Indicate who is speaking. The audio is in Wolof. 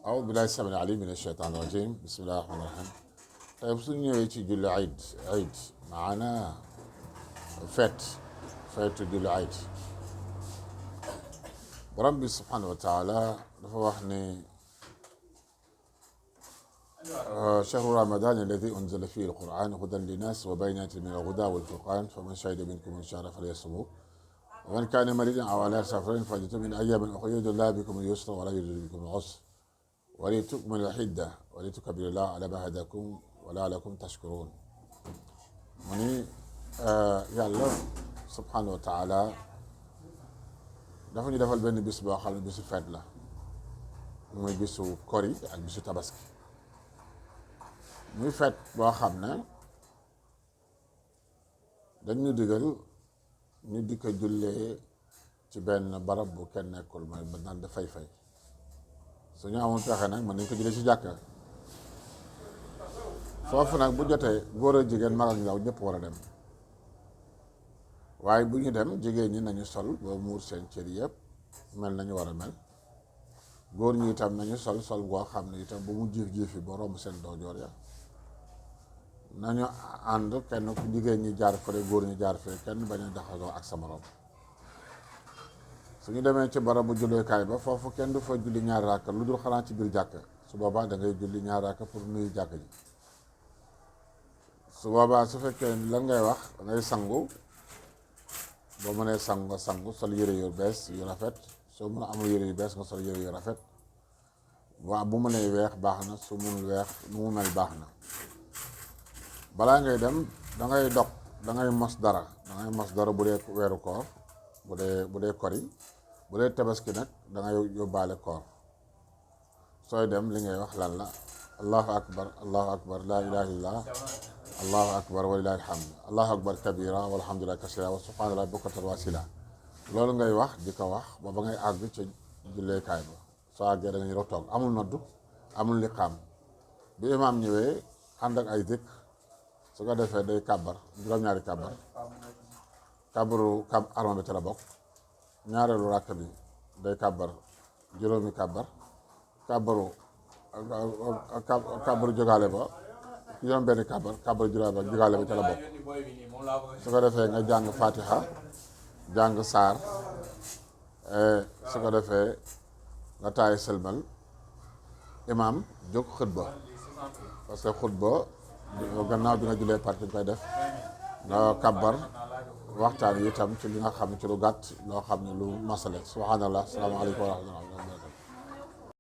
Speaker 1: أعوذ بالله السميع العليم من الشيطان الرجيم بسم الله الرحمن الرحيم. طيب suñu ñëwee ci julli Aïd maanaa feet julli Aïd borom bi subhanahu wa taala dafa wax ne shahru ramadan alladi unzila fihi alquran hudan linnas wa bayinatin min alhuda walfurqan faman shahida minkum ash-shahra falyasumhu wa man kana maridan aw ala safarin falyutim min ayyamin ukhra yuridu llahu bikum al-yusra wa la yuridu bikum al-usra ولتكملوا العدة ولتكبروا الله على ما هداكم ولعلكم تشكرون. mu ni yàlla subhanahu wa taala dafa ñu defal benn bis boo xam ne bisu feet la muy bisu kori ak bisu tabaski muy feet boo xam ne dañu digal ñu di ko jullee ci benn barab bu kenn nekkul mooy ba naan da fay su ñu amul pexe nag mën nañ ko jëlee ci jàkka foofu nag bu jotee góor a jigéen mag ak ndaw ñëpp war a dem waaye bu ñu dem jigéen ñi nañu sol ba muur seen cër yëpp mel nañu war a mel góor ñi itam nañu sol goo xam ne itam bu mu jiif yi ba romb seen doojoor ya nañu ànd kenn ku jigéen ñi jaar fële góor ñi jaar fële kenn bañ a jaxasoo ak sa morom su ñu demee ci barabu julleekaay ba foofu kenn du fa julli ñaari raaka lu dul xanaa ci biir jàkka su boobaa da ngay julli ñaari raaka pour nuyu jàkka ji su boobaa su fekkee lan ngay wax da ngay sangu boo mënee sangu nga sangu sol yére yu bees yu rafet soo mën a amul yére yu bees nga sol yére yu rafet waa bu mënee weex baax na su mënul weex nu mu mel baax na balaa ngay dem da ngay dog da ngay mos dara bu dee weeru koor bu dee kori bu dee tabaski nag da ngay yóbbaale koor sooy dem li ngay wax lan la allahu akbar la ilaha illallah allahu akbar walilahi alhamd allahu akbar kabira walhamdulillahi kasira wa subhanallah bukratan wa asila loolu ngay wax di ko wax ba ngay àgg ca julleekaay ba soo àggee da ngay ñëw toog amul noddu amul liqaam bi imaam ñëwee ànd ak ay dëkk su ko defee day kàbbar juróom-ñaari kàbbaru arma bi te la bokk ñaareelu ràkk bi day kàbbar juróomi kàbbaru jógaale ba juróom benn kàbbaru jógaale ba te la bokk su ko defee nga jàng fatiha jàng saar su ko defee nga taay sëlmal imaam jóg xutba parce que xutba gannaaw bi nga jullee parti koy def nga kàbbar waxtaan yi itam ci li nga xam ne ci lu gàtt loo xam ne lu masale subhanallah salaamaaleykum wa rahmatullah